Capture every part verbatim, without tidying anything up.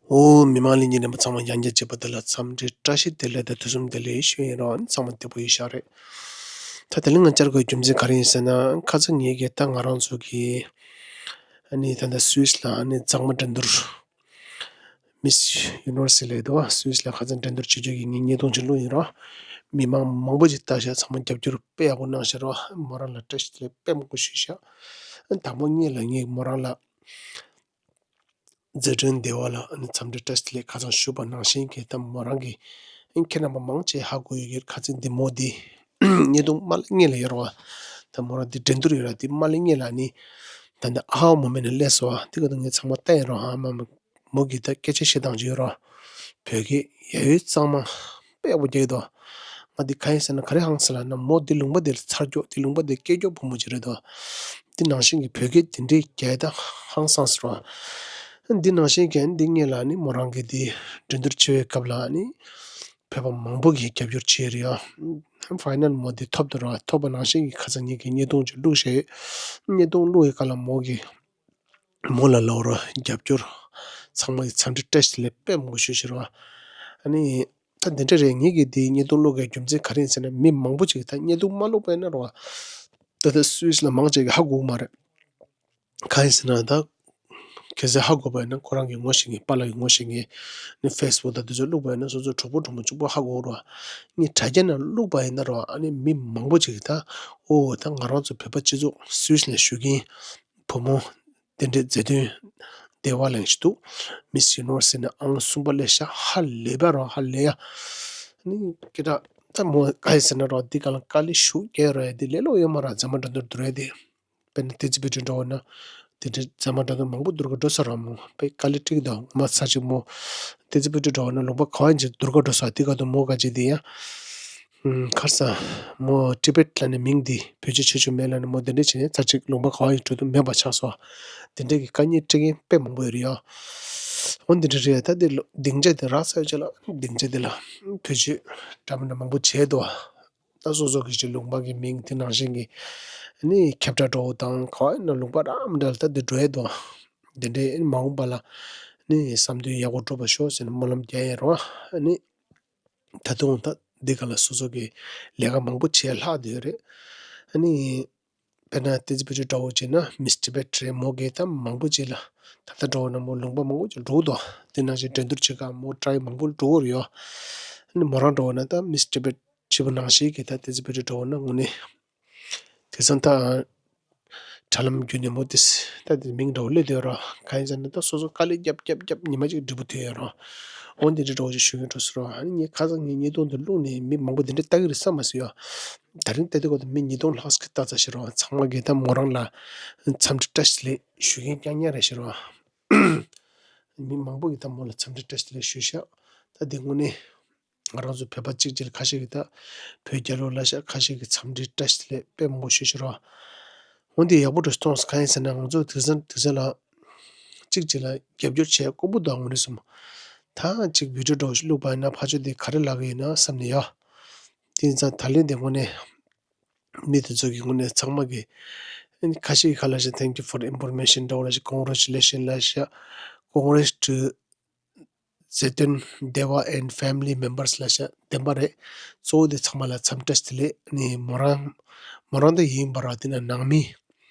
ཨོ། མི་མང་ལྷན་རྒྱས་རྣམ་པ་ཚང་མ་ཡང་བསྐྱར་མཇལ་བ་དེ་ལ་འཚམས་འདྲི་བཀྲ་ཤིས་བདེ་ལེགས་དང་དུས་གསུམ་བདེ་ལེགས་ཞུ་ཡིན་རོགས། ཚང་མ་བདེ་པོ་ཡིན་ཤག་རེད། ད་དེ་རིང་ང་བཅར་དགོས་རྒྱུ་མཚན་ག་རེ་ཡིན་ཟེར་ན། ཁ་སང་ངེད་ཀྱིས་ད་ང་རང་ཚོ་གི་ཨ་ནི་ད་ལྟ་སུད་སི་ལ་ཨ་ནི་གཙང་མ་འགྲན་བསྡུར། མིས་ཡུ་ནི་ཝར་སི་ལབ་འདུག་སུད་སི་ལ་ཁ་སང་འགྲན་བསྡུར་བྱེད་རྒྱུ་གི་ངའི་བརྙན་ཐུང་ཅིག་བླུགས་ཡིན་རོགས། མི་མང་མང་པོ་ཅིག་ལྟ་ཤག་ཚང་མ་རྒྱབ་སྐྱོར་དཔེ་ཡག་པོ་གནང་ཤག་རོགས། མོ་རང་ལ་བཀྲ་ཤིས་བདེ་ལེགས་དཔེ་མང་པོ་ཞུས་ཤག་དང་པོ་ཉིད་ལ་ངས་མོ་རང་ལ་མཛད་གྲོས་འདི་བ་ལ་ཨ་ནི་འཚམས་འདྲི་བཀྲ་ཤིས་བདེ་ལེགས་ཁ་སང་ཞུས་པ་ནང་བཞིན་གྱི་ད་མོ་རང་གིས་ཨ་ནི་ཁྱེད་རྣམ་པ་མང་ཆེ་ཧ་གོ་ཡོད་ཀྱི་རེད། ཁ་སང་འདི་མོ་འདི་བརྙན་ཐུང་མ་ལེན་སྔོན་ལ་ཡོད་རོགས། ད་མོ་རང་འདི་འགྲན་བསྡུར་ཡོད་ར། འདི་མ་ལེན་སྔོན་ལ་ཨ་ནི་ད་འདི་ཨ་ཧ་མོ་མེ་ནས་སླེབས་སོང་། དེ་ག་ད་ངས་ཚང་མ་བལྟས་ཡིན་རོགས། ཨ་མ་མོ་གིས་ད་སྐད་ཆ་བཤད་སྟངས་ཅིག་ཡོད་རོགས། བོད་སྐད་ཡ་ཡོད་གཙང་མ་དཔེ་ཡག་པོ་རྒྱག་གི་འདུག་ང་འདི་ག་ཡིན་ཟེར་ན་ག་རེ་ཧང་སངས་ལབ་ན། མོ་འདི་ལུང་པ་འདི་ལ་ཚར་ཀྱོག་འདི་ལུང་པ་འདི་སྐད་ཀྱོག་བུ་མོ་ཅིག་རེད་འདུག་འདི་ནང་བཞིན་གྱི་བོད་སྐད་དེ་འདྲའི་རྒྱག་ཡ་ད་ཧང་སངས་སོང་ར། འདི་ནང་བཞིན་གྱི་འདི་སྔོན་ལ་ནི་མོ་རང་གིས་འདི་འགྲན་བསྡུར་བྱེད་པའི་སྐབས་ལ་ནི་བོད་པ་མང་པོ་གིས་རྒྱབ་སྐྱོར་བྱས་རེད་ཡ། ཕའི་ནལ་མོ་འདི་ཐོབ་འདུག་ར། ཐོབ་པ་ནང་བཞིན་གྱི་ཁ་སང་ངེད་ཀྱིས་བརྙན་ཐུང་ཅིག་བླུགས་ཤག་བརྙན་ཐུང་བླུགས་པའི་སྐབས་ལ་མོ་གིས་མོ་ལ་ལབ་རོགས། རྒྱབ་སྐྱོར་ཚང་མ་གི་འཚམས་འདྲི་བཀྲ་ཤིས་བདེ་ལེགས་དཔེ་མང་པོ་ཞུས་ཤག་རོགས། ཨ་ནི་ད་འདི་འདྲ་རེད། ངེད་ཀྱིས་འདི་བརྙན་ཐུང་བླུགས་དགོས་རྒྱུ་མཚན་ག་རེ་ཡིན་ཟེར་ན། མི་མང་པོ་ཅིག་གིས་ད་བརྙན་ཐུང་མ་བླུགས་པ་ཡིན་ན་རོགས། ད་ལྟ་སུད་སི་ལ་མང་ཆེ་གིས་ཧ་གོ་གི་མ་རེད། གང་ཡིན་ཟེར་ན་ད་གལ་སྲིད་ཧ་གོ་བ་ཡིན་ན་ཁོ་རང་གི་ངོ་ཤེས་མཁན། པཱ་ལགས་ཀྱི་ངོ་ཤེས་མཁན། ནི་ཕེ་སི་བུག་དང་དེ་ཚོ་བླུགས་པ་ཡིན་ན་སོ་སོ་གྲོགས་པོ་གྲོགས་མོ་གཅིག་པོ་ཧ་གོ་རོགས། ངས་དྲ་རྒྱ་ནང་བླུགས་པ་ཡིན་ན་རོགས། ཨ་ནི་མི་མང་པོ་ཅིག་གིས་ད་ཨོ་ད་ང་རང་ཚོ་བོད་པ་སྤྱི་ཚོགས་སུད་སི་ལ་བཞུགས་མཁན་བུ་མོ་དེ་འདྲའི་མཛད་དོན་བདེ་བ་ལེན་ཞིག་འདུག་མིས་ཡུ་ནི་ཝར་སི་ནས་ཨང་གསུམ་པ་སླེབས་ཤག་ཧ་ལས་པ་རོགས། ཧ་ལས་ཡ། ནི་སྐད་གྲགས་ད་མོ་ག་ཡིན་ཟེར་ན་རོགས། འདི་ག་ལ་དཀའ་ལས་ཞེ་པོ་རྒྱག་རོགས་ཡ། འདི་ལས་སླ་པོ་ཡོད་མ་རེད། གཙང་མ་འགྲན་བསྡུར་བསྡུར་ཡ་དེ། དཔེར་ན་ཏི་ཙི་བི་ཊི་འགྲོ་བ་ན་དེ་འདྲའི་གཙང་མ་འགྲན་བསྡུར་མང་པོ་བསྡུར་ག་འགྲོ་ས་རེད་མོ། དཔེ་དཀའ་ལས་འཕྲད་ཀྱི་འདུག་ངོ་མ་ཚར་གཅིག་མོ་ཏི་ཙི་བི་ཊི་འགྲོ་བ་ན་ལུང་པ་ག་བ་ཡིན་ཅིག་བསྡུར་ག་འགྲོ་ས། དེ་ག་དུས་མོ་ག་ཅིག་དེ་ཡ། ཁར་ས་མོ་ཊི་བེཊ་ལབ་ནས་མིང་འདི་བེད་སྤྱོད་བྱེད་ཆོག་མེད་ལབ་ནས་མོ་དེ་འདྲ་བྱས་ནས་ཚར་གཅིག་ལུང་པ་ག་བ་ཡིན་འགྲོ་དུས་མེད་པ་ཆགས་སོང་། དེ་འདྲ་གི་དཀའ་ངལ་འཕྲད་མཁན་དཔེ་མང་པོ་ཡོད་རེད་ཡ། འོ་འདི་འདྲ་རེད་ཡ། ད་འདི་ལོ་སྡིངས་ཆ་དེ་རག་ཚར་བའི་རྗེས་ལ་སྡིངས་ཆ་དེ་ལ་བེད་སྤྱོད་འདྲ་མི་འདྲ་མང་པོ་བྱས་འདུག་ད་སོ་སོ་གི་ཅིག་ལུང་པ་གི་མིང་དེ་ནང་བཞིན་གྱི་ནི་ཁྱབ་བསྒྲགས་འགྲོ་དང་ག་བ་ཡིན་ན་ལུང་པ་འདྲ་མི་འདྲ་ལ་ད་འདི་འགྲོ་ཡས་འདུག་དེ་འདྲའི་མ་འོངས་པ་ལ་ནི་བསམ་དོན་ཡག་པོ་འགྲུབ་པ་ཤོག་ཟེར་ནས་སྨོན་ལམ་རྒྱག་ཡས་རོགས། ནི་ད་དུང་ད་འདི་ག་ལ་སོ་སོ་གི་ལས་ཀ་མང་པོ་བྱས་ལྷག་བསྡད་ཡོད་རེད། ཨ་ནི་དཔེར་ན་ཏི་ཙི་བི་ཊི་འདྲ་བོ་བྱས་ན་མིས་ཊི་བེཊ་རེད། མོ་གིས་ད་མང་པོ་ཅིག་ལ་ད་ལྟ་འགྲོ་བ་ན་མོ་ལུང་པ་མང་པོ་ཅིག་འགྲོ་འདུག་དེ་ནང་བཞིན་འགྲན་བསྡུར་བྱེད་ག་མོ་ཊ་རའི་མང་པོ་འགྲོ་གི་རེད་ཡོ། ཨ་ནི་མོ་རང་འགྲོ་བ་ན་ད་མིས་ཊི་བེཊ་བྱས་པ་ནང་བཞིན་གྱི་ད་ཏི་ཙི་བི་ཊི་འགྲོ་བ་ན་དངོས་གནས་དེང་སང་ད་དྲ་ལམ་བརྒྱུད་ནས་མོ་དེ་ད་དེ་མིང་འདྲ་བོ་སླེབས་བསྡད་ཡོད་ར། གང་ཡིན་ཟེར་ན་ད་སོ་སོ་དཀའ་ལས་རྒྱབ་རྒྱབ་རྒྱབ་ཉི་མ་གཅིག་འབྲས་བུ་ཐོན་ཡོད་ར། འོ་འདི་འདྲ་འདྲ་བོ་ཞིག་ཞུ་མཁན་འགྲོ་སོང་ར། ཨ་ནི་ངས་ཁ་སང་ངས་བརྙན་ཐུང་འདི་བླུགས་ནས་མི་མང་པོ་འདི་འདྲ་ལྟ་གི་རེད་བསམ་མ་སོང་ཡ། དེ་རིང་ལྟ་དུས་སྐབས་དུ་མི་ཉིས་སྟོང་ལྷག་ཙམ་ལྟ་ཚར་ཤག་ར། ཚང་མ་གིས་ད་མོ་རང་ལ་འཚམས་འདྲི་བཀྲ་ཤིས་བདེ་ལེགས་ཞུ་མཁན་རྐྱང་རྐྱང་རེད་ཤག་ར། མི་མང་པོ་གིས་ད་མོ་ལ་འཚམས་འདྲི་བཀྲ་ཤིས་བདེ་ལེགས་ཞུས་ཤག་ད་འདི་དངོས་གནས་ང་རང་ཚོ་བོད་པ་གཅིག་གཅིག་ལ་ཁ་ཤས་ཀྱིས་ད་བོད་རྒྱལ་ལོ་ལབ་ཤག་ཁ་ཤས་ཀྱིས་འཚམས་འདྲི་བཀྲ་ཤིས་བདེ་ལེགས་དཔེ་མང་པོ་ཞུས་ཤག་ར། འོ་འདི་ཡག་པོ་འདྲ་མཐོང་སོང་། གང་ཡིན་ཟེར་ན་ང་ཚོ་དེང་སང་དེང་སང་ལ་གཅིག་གཅིག་ལ་རྒྱབ་སྐྱོར་བྱེད་དཀོན་པོ་འདུག་དངོས་གནས་སོང་། ད་གཅིག་བི་ཌིའོ་འདྲ་བོ་ཞིག་བླུགས་པ་ཡིན་ན་ཕར་ཕྱོགས་དེ་ག་རེ་ལབ་ཀྱི་ཡིན་ན་བསམ་ནས་ཡ། དེ་ཡིན་ཙང་ད་ལན་དེ་དངོས་གནས་མི་དེ་ཚོ་གི་དངོས་གནས་ཚང་མ་གི་ཁ་ཤས་ཀྱིས་ཁ་ལབ་ཤག thank you for the information འདྲ་བོ་ལབ་ཤག congratulation ལབ་ཤག congrats to ཛེ་ཏོན་དེ་བ་and family members ལབ་ཤག་བདེན་པ་རེད། གཙོ་བོ་དེ་ཚང་མ་ལ་འཚམས་བཀྲ་ཤིས་བདེ་ལེགས། ནི་མོ་རང་མོ་རང་དེ་ཡིན་པ་ར། དེ་ན་ནང་མི་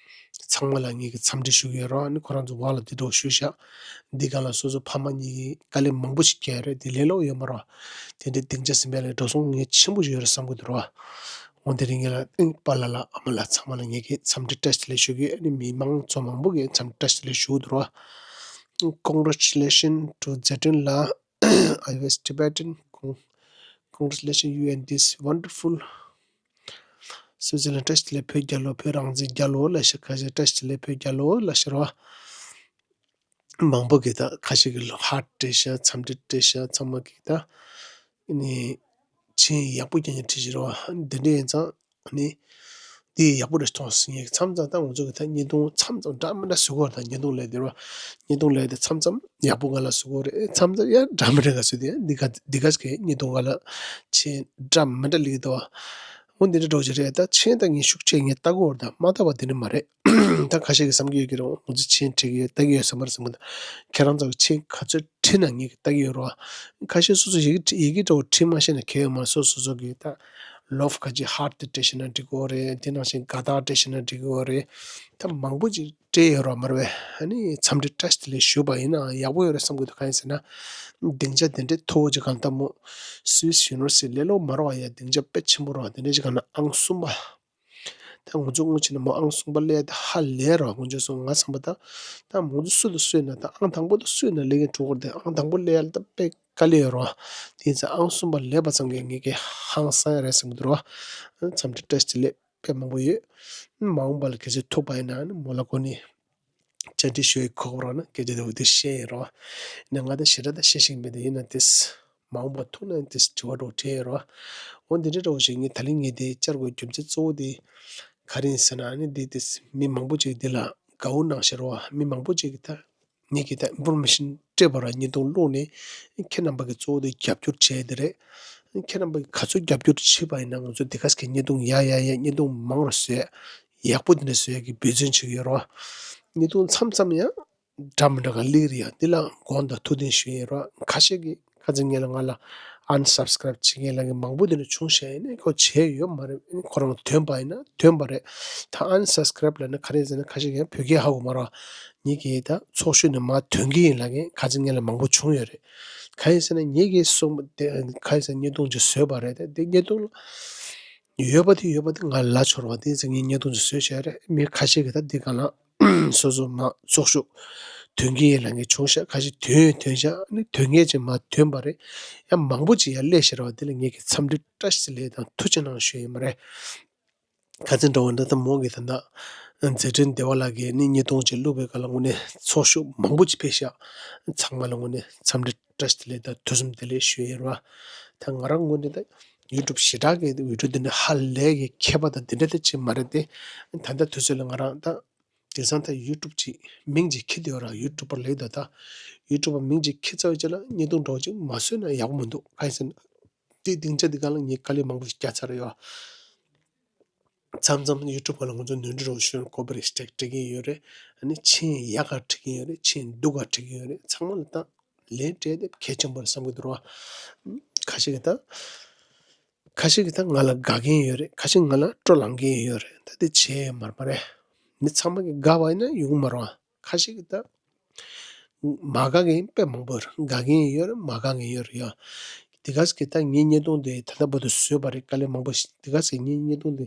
ཚང་མ་ལ་ངེད་ཀྱིས་འཚམས་འདྲི་ཞུ་གི་ཡོད་ར། ནི་ཁོ་རང་ཚོ་བར་ལ་དེ་འདྲ་བོ་ཞུས་ཤག་འདི་ག་ལ་སོ་སོ་ཕ་མ་གཉིས་ཀྱིས་དཀའ་ལས་མང་པོ་ཞིག་བརྒྱབ་རེད། དེ་ལས་སླ་པོ་ཡོད་མ་ར། དེ་འདྲའི་སྡིངས་ཆ་ཟིན་པ་ལས་འགྲོ་སོང་ངེད་ཆེན་པོ་ཞིག་ཡོད་རེད་བསམ་གི་འདུག་ར། འོ་དེ་རིང་ངེད་ལ་ཨིན་པཱ་ལགས་ལ་ཨ་མ་ལགས་ཚང་མ་ལ་ངེད་ཀྱིས་འཚམས་འདྲི་བཀྲ་ཤིས་བདེ་ལེགས་ཞུ་གི་ཡོད། ཨ་ནི་མི་མང་ཚོ་མང་པོ་གིས་འཚམས་འདྲི་བཀྲ་ཤིས་བདེ་ལེགས་ཞུ་གི་འདུག་ར། Congratulations to ཛེ་ཏོན་ལགས། I was Tibetan. Con- congratulations you and this wonderful Switzerland བཀྲ་ཤིས་བདེ་ལེགས་བོད་རྒྱལ་ལོ། བོད་རང་བཙན་རྒྱལ་ལོ་ལབ་ཤག་ཁ་ཤས་བཀྲ་ཤིས་བདེ་ལེགས་བོད་རྒྱལ་ལོ་ལབ་ཤག་ར། མང་པོ་གིས་ད་ཁ་ཤས་ཀྱིས་ཧརཊ་སྤྲད་ཤག་འཚམས་འདྲི་སྤྲད་ཤག་ཚང་མ་གིས་ད་ཨ་ནི་མཆན་ཡག་པོ་རྐྱང་རྐྱང་བྲིས་ཤག་ར། འདི་འདྲ་ཡིན་ཙང་ཨ་ནི་འདི་ཡག་པོ་རེད་མཐོང་སོང་། ངས་མཚམས་མཚམས་ད་ང་ཚོ་གིས་ད་བརྙན་ཐུང་མཚམས་མཚམས་འདྲ་མི་འདྲ་བཟོ་གི་ཡོད་རེད། ད་བརྙན་ཐུང་ལས་དེ་ར་བརྙན་ཐུང་ལས་དེ་མཚམས་མཚམས་ཡག་པོ་ང་ལ་བཟོ་གི་ཡོད་རེད། མཚམས་མཚམས་ཡང་འདྲ་མི་འདྲ་ག་བཟོས་དེ་འདི་ག་འདི་ག་གི་བརྙན་ཐུང་ང་ལ་མཆན་འདྲ་མི་འདྲ་ལིག་དོ། འོ་འདི་འདྲ་འདྲ་བོ་ཅིག་རེད། ད་མཆན་ད་ངས་ཤུགས་ཆེ་ངས་ལྟ་གི་ཡོད་རེད། ད་མ་ལྟ་བ་དེ་འདྲ་མ་རེད། ད་ཁ་ཤས་ཀྱིས་བསམ་གྱི་ཡོད་ཀྱི་རེད། ང་ཚོ་མཆན་བྲིས་ཀྱི་ཡོད་ལྟ་གི་ཡོད་བསམ་པ་རེད་བསམ་གི་འདུག་ཁྱེད་རང་ཚོ་གི་མཆན་ག་ཚོད་བྲིས་ན་ངས་ལྟ་གི་ཡོད་རེད་བ། ཁ་ཤས་སོ་སོ་ཡི་གེ་ཡི་གེ་འདྲ་བོ་བྲིས་མ་ཤེས་ན་གལ་ཡོད་མ་རེད། སོ་སོ་སོ་གི་ད་love ཁ་ཅིག་heart དེ་བྲིས་ཤེས་ན་འགྲིག་གི་ཡོད་རེད། དེ་ནང་བཞིན་དགའ་རྟགས་བྲིས་ཤེས་ན་འགྲིག་གི་ཡོད་རེད། ད་མང་པོ་ཅིག་སྤྲད་ཡོད་རེད་མ་རེད་པས། ཨ་ནི་འཚམས་འདྲི་བཀྲ་ཤིས་བདེ་ལེགས་ཞུས་པ་ཡིན་ན་ཡག་པོ་ཡོད་རེད་བསམ་གི་འདུག་གང་ཡིན་ཟེར་ན། སྡིངས་ཆ་དེ་འདྲའི་མཐོ་བོ་ཅིག་གང་ལྟ་མོ། Swiss University ལས་སླ་པོ་མ་རེད་བ་ཡ། སྡིངས་ཆ་དཔེ་ཆེན་པོ་རེད་བ། དེ་འདྲའི་ཅིག་གང་ན་ཨང་གསུམ་པ། ད་ང་ཚོ་སྔོན་ཆད་ནས་མོ་ཨང་གསུམ་པ་སླེབས་ད་ཧ་ལས་རེད་བ། ང་ཚོ་སོང་ང་བསམ་པ་ད། ད་ང་ཚོ་སུ་དང་སུ་ཡིན་ན་ད་ཨང་དང་པོ་དང་སུ་ཡིན་ན་སླེབས་མཁན་འགྲོ་གི་རེད་དེ། ཨང་དང་པོ་སླེབས་ཡ་ད་དཔེ་དཀའ་ལས་ཡོད་རེད་བ། དེ་ཡིན་ཙང་ཨང་གསུམ་པ་སླེབས་པ་ཙམ་གྱིས་ངེད་ཀྱི་ཧང་སང་ཡ་རེད་བསམ་གི་འདུག་རེད་བ། འཚམས་འདྲི་བཀྲ་ཤིས་བདེ་ལེགས། དཔེ་མང་པོ་ཡོད། མ་འོངས་པ་ལ་གལ་སྲིད་ཐུག་པ་ཡིན་ན་ནི་མོ་ལ་གོ་ནས་བཅར་འདྲི་ཞུ་ཡི་གོ་སྐབས་རག་ན་སྐད་ཆ་དེ་འུ་དེ་བཤད་ཡིན་རོ། ནི་ང་ད་ཞེ་དྲག་ད་བཤད་ཤེས་མེད་དེ་ཡིན་ན་ཏིས། མ་འོངས་པ་ཐུག་ན་ཏིས་དྲི་བ་འདྲ་བོ་དྲིས་ཡིན་རོ། འོ་འདི་འདྲ་འདྲ་བོ་ཞིག་ངས་ད་ལན་ངས་དེ་བཅར་དགོས་རྒྱུ་མཚན་གཙོ་བོ་དེ་ག་རེ་ཡིན་ཟེར་ན། ནི་དེ་ཏིས་མི་མང་པོ་ཅིག་འདི་ལ་དགའ་བོ་གནང་ཤེས་རོ། མི་མང་པོ་ཅིག་གིས་ད། ངེད་ཀྱིས་ད་ཨིན་ཕོར་མེ་ཤིན་སྤྲད་པ་ར་བརྙན་ཐུང་བླུགས་ནས་ཁྱེད་རྣམ་པ་གིས་གཙོ་བོ་དེ་རྒྱབ་སྐྱོར་བྱས་དེ་རེད། ཁྱེད་རྣམ་པ་གིས་ག་ཚོད་རྒྱབ་སྐྱོར་བྱས་པ་ཡིན་ན་ང་ཚོ་དེ་ག་ཟེ་གི་བརྙན་ཐུང་ཡག་ཡག་ཡག་བརྙན་ཐུང་མང་རུ་བཟོས་ཡག་པོ་དེ་འདྲ་བཟོ་ཡག་གི་འབད་བརྩོན་བྱེད་ཀྱི་ཡོད་རོ། བརྙན་ཐུང་མཚམས་མཚམས་ཡང་འདྲ་མི་འདྲ་ག་སླེབས་རེད་ཡ། འདི་ལ་དགོངས་དག་ཐུགས་བདེན་ཞུ་ཡིན་རོ། ཁ་ཤས་ཀྱིས་ཁ་ཚིག་ངེད་ལ་ང་ལ་unsubscribe བྱེད་མཁན་ལ་གི་མང་པོ་དེ་འདྲ་བྱུང་ཤག་ཡིན་ནའི་ཁོ་བྱས་ཡོད་མ་རེད། ཁོ་རང་ཐོན་པ་ཡིན་ན་ཐོན་པ་རེད། ད་unsubscribe ལབ་ན་ག་རེ་ཟེར་ན་ཁ་ཤས་ཀྱིས་བོད་སྐད་ཧ་གོ་མ་རེད། ངེད་ཀྱིས་ད་ཚོགས་ཞུགས་ནས་མར་ཐོན་གྱི་ཡིན་ལབ་མཁན་ཁ་ཚིག་ངེད་ལ་མང་པོ་བྱུང་ཡོད་རེད། གང་ཡིན་ཟེར་ན་ངེད་ཀྱིས་གསུངས་པ་དེ་གང་ཡིན་ཟེར་ན་བརྙན་ཐུང་ཅིག་བཟོས་པ་རེད། དེ་བརྙན་ཐུང་ལ་ཡོད་པ་དེ་ཡོད་པ་དེ་ང་ལ་འཆོར་བ་དེ་ཡིན་ཙང་ངས་བརྙན་ཐུང་ཅིག་བཟོས་བྱས་རེད། མི་ཁ་ཤས་ཀྱིས་ད་འདི་གང་ལ་སོ་སོ་མ་ཚོགས་ཞུགས་ཐོན་གྱི་ཡིན་ལབ་མཁན་བྱུང་ཤག་ཁ་ཤས་ཐོན་ཐོན་ཤག་ནི་ཐོན་མཁན་ཅིག་མ་ཐོན་པ་རེད། ཡང་མང་པོ་ཅིག་ཡར་སླེབས་ཤག་རེད་བ། དེ་ལ་ངེད་ཀྱིས་འཚམས་འདྲི་བཀྲ་ཤིས་བདེ་ལེགས་དང་ཐུགས་རྗེ་གནང་ཞུ་ཡིན་པ་རེད། ཁ་ཚིག་འདྲ་བོ་འདི་ད་མོ་གིས་ད་ལྟ་མཛད་འཕྲིན་བདེ་བ་ལགས་ཀྱིས་ནི་བརྙན་ཐུང་ཅིག་བླུགས་པའི་སྐབས་ལ་དངོས་གནས་ཚོགས་ཞུགས་མང་པོ་ཅིག་ཕེབས་ཤག་ཚང་མ་ལ་དངོས་གནས་འཚམས་འདྲི་བཀྲ་ཤིས་བདེ་ལེགས་དང་ཐུགས་བསམ་བདེ་ལེགས་ཞུ་ཡིན་རོ། ད་ང་རང་དངོས་གནས་ད་ཡུ་ཊུབ་ཞེ་དྲག་གི་བི་ཌིའོ་འདི་འདྲ་ཧ་ལས་ཀྱི་མཁས་པ་དང་འདི་འདྲ་ད་ཅིག་མ་རེད་དེ། ད་ལྟ་དུས་ཚོད་ལ་ང་རང་ད་དེང་སང་ད་ཡུ་ཊུབ་ཅིག་མིང་ཅིག་འཁྱེར་བསྡད་ཡོད་ར། ཡུ་ཊུབ་པར་ལབ་ད་ད་ཡུ་ཊུབ་པར་མིང་ཅིག་འཁྱེར་ཚར་བའི་རྗེས་ལ་བརྙན་ཐུང་འདྲ་བོ་ཅིག་མ་བཟོས་ན་ཡག་པོ་མི་འདུག་གང་ཡིན་ཟེར་ན་དེ་སྡིངས་ཆ་འདི་ག་ལ་ངས་དཀའ་ལས་མང་པོ་ཞིག་བརྒྱབ་ཚར་ཡོད། མཚམས་མཚམས་ཡུ་ཊུབ་སྒང་ལ་ང་ཚོ་ནོར་འཁྲུལ་རོགས་ཞུ་ཀོ་པི་རེ་ཊི་སི་ཊེག་སྤྲད་ཀྱི་ཡོད་རེད། ཨ་ནི་མཆན་ཡག་ག་བྲིས་ཀྱི་ཡོད་རེད། མཆན་སྡུག་ག་བྲིས་ཀྱི་ཡོད་རེད། ཚང་མ་ལ་ད་ལན་སྤྲད་དེ་གལ་ཆེན་པོ་རེད་བསམ་གྱི་འདུག་རོ། ཁ་ཤས་ཀྱིས་ད་ཁ་ཤས་ཀྱིས་ད་ང་ལ་དགའ་མཁན་ཡོད་རེད། ཁ་ཤས་ང་ལ་སྤྲོ་ལངས་མཁན་ཡོད་རེད། ད་དེ་བྱས་མར་མ་རེད། མི་ཚང་མ་གིས་དགའ་བ་ཡིན་ན་ཡོང་གི་མ་རེད། ཁ་ཤས་ཀྱིས་ད་མ་དགའ་མཁན་དཔེ་མང་པོ་ཡོད་རེད། དགའ་མཁན་ཡོད་རེད། མ་དགའ་མཁན་ཡོད་རེད་ཡ། དེ་ག་ཟེ་གི་ད་ངའི་བརྙན་ཐུང་དེ་ད་ལྟ་བར་དུ་བཟོས་པ་རེད། དཀའ་ལས་མང་པོ་ཞིག་དེ་ག་ཟེ་ངའི་བརྙན་ཐུང་དེ་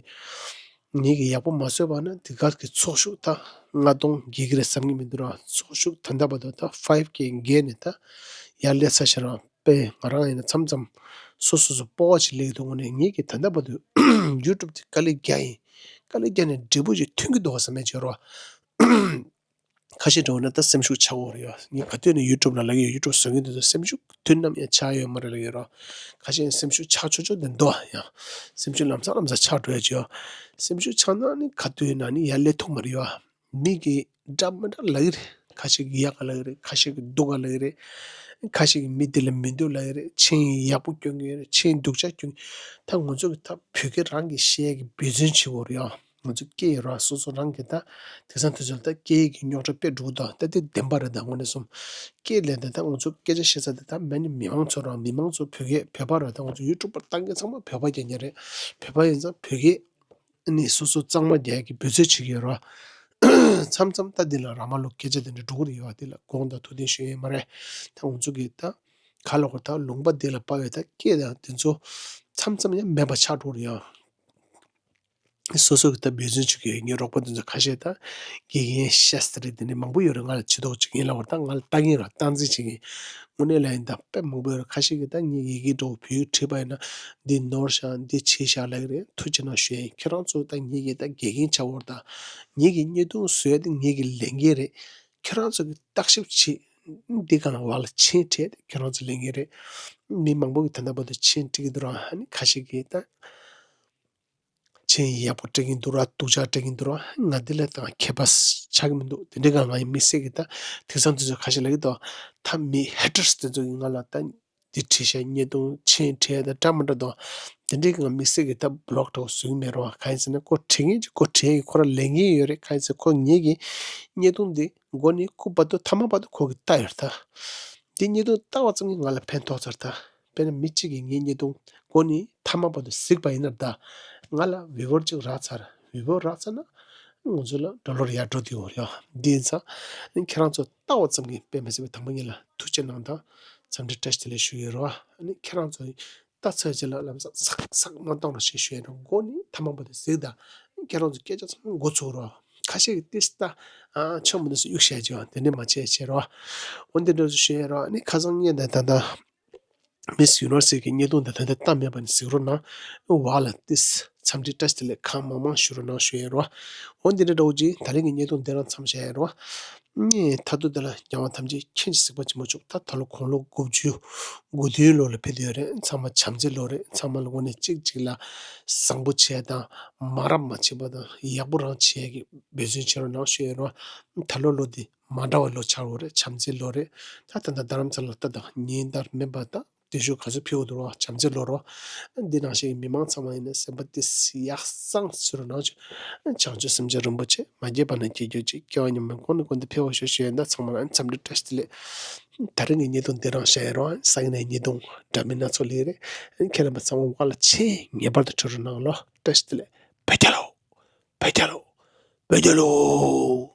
ངེད་ཀྱིས་ཡག་པོ་མ་བཟོས་པ་ན་དེ་ག་ཟེ་གི་ཚོགས་ཞུགས་ད་ལྔ་སྟོང་བརྒལ་གྱི་རེད་བསམ་གྱི་མི་འདུག་ར། ཚོགས་ཞུགས་ད་ལྟ་བར་དུ་ད་ཕའིབ་ཀེ་བརྒལ་ནས་ད་ཡར་སླེབས་ཚར་ཤག་ར། དཔེ་ང་རང་ཡིན་ན་མཚམས་མཚམས་སོ་སོ་སོ་སྤོབས་པ་ཞིག་སླེབས་ཀྱི་འདུག་དངོས་གནས་ངེད་ཀྱིས་ད་ལྟ་བར་དུ་ཡུ་ཊུབ་དེ་དཀའ་ལས་རྒྱག་ཡིན། དཀའ་ལས་རྒྱག་ནས་འབྲས་བུ་ཞིག་ཐོན་གྱི་འདུག་བསམ་ཡ་ཅིག་ཡོད་ར། ཁ་ཤས་འདྲ་བོ་ན་ད་སེམས་ཤུགས་ཆག་གི་ཡོད་རེད་ཡ། ངས་ག་དུས་ནས་ཡུ་ཊུབ་ལ་ལབ་ཀྱི་ཡོད། ཡུ་ཊུབ་བཟོ་མཁན་དེ་ཚོ་སེམས་ཤུགས་དུས་ནམ་ཡང་ཆག་ཡོད་མ་རེད་ལབ་ཀྱི་ཡོད་ར། ཁ་ཤས་སེམས་ཤུགས་ཆག་ཆོག་ཆོག་དེ་འདུག་ཡ། སེམས་ཤུགས་ལམ་སང་ལམ་སང་ཆག་འགྲོ་ཡ་ཅིག་ཡོད། སེམས་ཤུགས་ཆག་ན་ནི་ག་དུས་ན་ནི་ཡར་སླེབས་ཐུབ་མ་རེད་ཡ། མི་གིས་འདྲ་མི་འདྲ་ལབ་ཀྱི་རེད། ཁ་ཤས་ཀྱིས་ཡག་ག་ལབ་ཀྱི་རེད། ཁ་ཤས་ཀྱིས་སྡུག་ག་ལབ་ཀྱི་རེད། ཁ་ཤས་ཀྱིས་མི་དེ་ལ་མི་འདོད་ལབ་ཀྱི་རེད། མཆན་ཡག་པོ་སྐྱོན་གྱི་ཡོད་རེད། མཆན་སྡུག་ཅག་སྐྱོན། ད་ང་ཚོ་གིས་ད་བོད་སྐད་རང་གིས་བཤད་ཀྱི་འབད་བརྩོན་བྱེད་དགོས་རེད་ཡ། ང་ཚོ་སྐད་ཡིག་རང་སོ་སོ་རང་གིས་ད་དེང་སང་དུས་ཚོད་ད་སྐད་ཡིག་གི་རྙོག་དྲ་དཔེ་འགྲོ་གི་འདུག་ད་དེ་བདེན་པ་རེད། ད་དངོས་གནས་སོང་སྐད་ལས་ད་ད་ང་ཚོ་སྐད་ཆ་བཤད་ས་དེ་ད་མ་ཎི་མི་མང་ཚོ་རང་མི་མང་ཚོ་བོད་སྐད་བོད་པ་རེད། ད་ང་ཚོ་ཡུ་ཊུབ་པར་ལྟ་མཁན་ཚང་མ་བོད་པ་རྐྱང་རྐྱང་རེད། བོད་པ་ཡིན་ཙང་བོད་སྐད་ནི་སོ་སོ་གཙང་མ་རྒྱག་གི་འབད་རྩོལ་བྱེད་ཀྱི་ཡོད་རེད། མཚམས་མཚམས་ད་འདི་ལ་ར་མ་ལུག་སྐད་ཆ་དེ་འདྲ་འགྲོ་གི་རེད་ཡོད། དེ་ལ་དགོངས་དག་ཐུགས་བདེན་ཞུ་ཡས་མ་རེད། ད་ང་ཚོ་གིས་ད་ག་ལ་གོ་ད་ལུང་པ་འདི་ལ་དཔའ་བའི་ད་སྐད་དང་དེ་ཚོ་མཚམས་མཚམས་ཡང་མེད་པ་ཆགས་འགྲོ་གི་རེད་ཡོད། སོ་སོ་གི་ད་འབད་བརྩོན་བྱེད་ཀྱི་ཡོད། ངའི་རོགས་པ་དེ་ཚོ་ཁ་ཤས་ད་དགེ་རྒན་ཤ་སྟག་རེད། དེ་འདྲ་མང་པོ་ཡོད་རེད། ང་ལ་ཇུས་གཏོགས་བྱེད་མཁན་ལབ་པ་རེད། ད་ང་ལ་ལྟ་མཁན་ར་སྟངས་འཛིན་བྱེད་མཁན་དངོས་གནས་ལ་ཡིན་ད་དཔེ་མང་པོ་ཡོད་རེད། ཁ་ཤས་ཀྱིས་ད་ངའི་ཡི་གེ་འདྲ་བོ་བོད་ཡིག་བྲིས་པ་ཡིན་ན་འདི་ནོར་ཤག་འདི་བྱས་ཤག་ལབ་ཀྱི་རེད། ཐུགས་རྗེ་གནང་ཞུ་ཡ་ཡིན། ཁྱེད་རང་ཚོ་ད་ངེད་ཀྱི་ད་དགེ་རྒན་ཆགས་པ་རེད། ད་ངེད་ཀྱི་བརྙན་ཐུང་བཟོ་ཡ་དེ་ངེད་ཀྱི་ལས་འགན་རེད། ཁྱེད་རང་ཚོ་གིས་བརྟག་ཞིབ་བྱེད། འདི་ག་ལ་བ་ལ་མཆན་སྤྲད་དེ་ཁྱེད་རང་ཚོ་ལས་འགན་རེད། མི་མང་པོ་གིས་ད་ལྟ་བར་དུ་མཆན་སྤྲད་ཀྱི་འདུག་ར། ཨ་ནི་ཁ་ཤས་ཀྱིས་ད། མཆན་ཡག་པོ་སྤྲད་ཀྱིན་འདུག་ར། སྡུག་ཅག་སྤྲད་ཀྱིན་འདུག་ར། ང་འདི་ལ་ད་ཁྱད་པར་ཆགས་ཀྱི་མི་འདུག་དེ་འདྲའི་སྒང་ང་ཡི་དམིགས་བསལ་གྱི་ད་དེང་སང་དུས་ཚོད་ཁ་ཤས་ལབ་ཀྱི་འདུག་ད་མི་ཧེ་ཊར་སི་དེ་ཚོ་གིས་ང་ལ་ད་འདི་བྲིས་ཤག་བརྙན་ཐུང་མཆན་སྤྲད་ད་འདྲ་མི་འདྲ་འདུག་དེ་འདྲའི་གི་ང་དམིགས་བསལ་གྱི་ད་བི་ལོག་འདྲ་བོ་བཟོ་གི་མེད་རོ། གང་ཡིན་ཟེར་ན་ཁོ་བྲིས་མཁན་གྱི་ཁོ་བྲིས་ཡས་ཀྱི་ཁོ་ར་ལས་འགན་ཡོད་རེད། གང་ཡིན་ཟེར་ཁོ་ངེད་ཀྱི་བརྙན་ཐུང་འདི་མགོ་ནས་སྐུ་བར་དུ་ཐ་མ་བར་དུ་ཁོ་གིས་བལྟས་ཡོད་རེད་ད། འདི་བརྙན་ཐུང་བལྟས་པ་ཙམ་གྱིས་ང་ལ་ཕན་ཐོགས་ཚར་ད། དཔེར་ན་མི་གཅིག་གིས་ངའི་བརྙན་ཐུང་མགོ་ནས་ཐ་མ་བར་དུ་གཟིགས་པ་ཡིན་ན་ད། ང་ལ་བི་ཡུ་ཨར་གཅིག་རག་ཚར། བི་ཡུ་ཨར་རག་ཚར་ན་ང་ཚོ་ལ་ཌོ་ལར་ཡར་འགྲོ་བསྡད་ཡོད་རེད་ཡ། འདི་ཡིན་ཙང་ཁྱེད་རང་ཚོ་བལྟས་པ་ཙམ་གྱིས་དཔེ་མི་སྲིད་པའི་དང་པོ་ཉིད་ལ་ཐུགས་རྗེ་གནང་དང་འཚམས་འདྲི་བཀྲ་ཤིས་བདེ་ལེགས་ཞུ་ཡི་རེད་བ། ཨ་ནི་ཁྱེད་རང་ཚོ་ལྟ་ཚོད་ཅིག་ལ་ལམ་སང་ཚག་ཚག་མ་གཏོང་རོགས་ཞེས་ཞུ་ཡ་རེད། མགོ་ནས་ཐ་མ་བར་དུ་གཟིགས་དང་། ཁྱེད་རང་ཚོ་སྐད་ཆ་ཚང་མ་མགོ་ཚོས་རོགས། ཁ་ཤས་ཀྱིས་ཏིས་ལྟ་ཨ་ཆོ་མི་འདུག་ཟེར་གཡུག་བཤད་ཀྱི་ཡོད། དེ་འདྲ་མ་བྱེད་བྱེད་རོགས། འོ་འདི་འདྲ་ཚོ་ཞུ་ཡ་རོགས། ཨ་ནི་ཁ་སང་ངས་ད་ད་ད་མིས་ཡུ་ནི་ཝར་སི་གི་བརྙན་ཐུང་འདི་ད་ལྟ་བལྟས་མེད་པ་ནི་གཟིགས་རོགས་གནང་། བ་ལ་ཏིས་འཚམས་འདྲི་བཀྲ་ཤིས་བདེ་ལེགས་གང་མང་མང་ཞུ་རོགས་གནང་ཞུ་ཡ་རོགས། འོ་འདི་འདྲ་འདྲ་བོ་ཅིག་ད་རིང་གི་བརྙན་ཐུང་འདི་རང་མཚམས་བཞག་ཡ་རོགས། ངས་མཐར་ཐུག་འདི་ལ་རྒྱལ་དབང་ཐམས་ཅད་མཁྱེན་ཅིང་གཟིགས་པ་ཆེན་པོ་མཆོག་ད་ད་ལོ་དགུང་ལོ་དགུ་བཅུ་དགུ་བདུན་ལོ་ལ་ཕེབས་བསྡད་ཡོད་རེད། ཚང་མ་བྱམས་བརྩེ་ལོ་རེད། ཚང་མ་ལ་དངོས་གནས་གཅིག་གཅིག་ལ་བཟང་པོ་བྱས་དང་། མ་རབས་མ་བྱས་པ་དང་ཡག་པོ་རང་བྱས་ཀྱི་འབད་བརྩོན་བྱེད་རོགས་གནང་ཞུ་ཡ་རོགས། ད་ལོ་ལོ་འདི་མ་འདྲ་བའི་ལོ་ཆགས་ཡོད་རེད། བྱམས་བརྩེའི་ལོ་རེད། ད་ད་ལྟ་རྡ་རམ་ས་ལ་ལྟ་དང་ཉིན་ལྟར་མིན་པ་དང་། དེ་ཤུགས་ག་ཚོད་ཕེབས་འདུག་རོགས། བྱམས་བརྩེའི་ལོ་རོགས། འདི་ནང་བཞིན་མི་མང་ཚང་མ་ཡིན་ན་སེམས་པ་ཏིས་ཡག་སང་ཚུར་གནང་ཆོག་བྱང་ཆུབ་སེམས་ཅན་རིན་པོ་ཆེ་མ་སྐྱེས་པ་ནས་སྐྱེ་རྒྱུ་ཅིག་སྐྱེ་བ་ཉམས་མེད་གོང་ནས་གོང་དུ་འཕེལ་བར་ཤོག་ཞུ་ཡ། ད་ཚང་མ་ལ་འཚམས་འདྲི་བཀྲ་ཤིས་བདེ་ལེགས། ད་རིང་གི་བརྙན་ཐུང་འདི་རང་བཞག་ཡ་རོགས། སང་ཉིན་ནས་བརྙན་ཐུང་འདྲ་མིན་སྣ་ཚོགས་སླེབས་རེད། ཁྱེད་རྣམ་པ་ཚང་མ་བ་ལ་ཆེས་ངེས་པར་དུ་ཁྲིད་རོགས་གནང་ལོ། བཀྲ་ཤིས་བདེ་ལེགས། བོད་རྒྱལ་ལོ། བོད་རྒྱལ་ལོ། བོད་རྒྱལ་ལོ།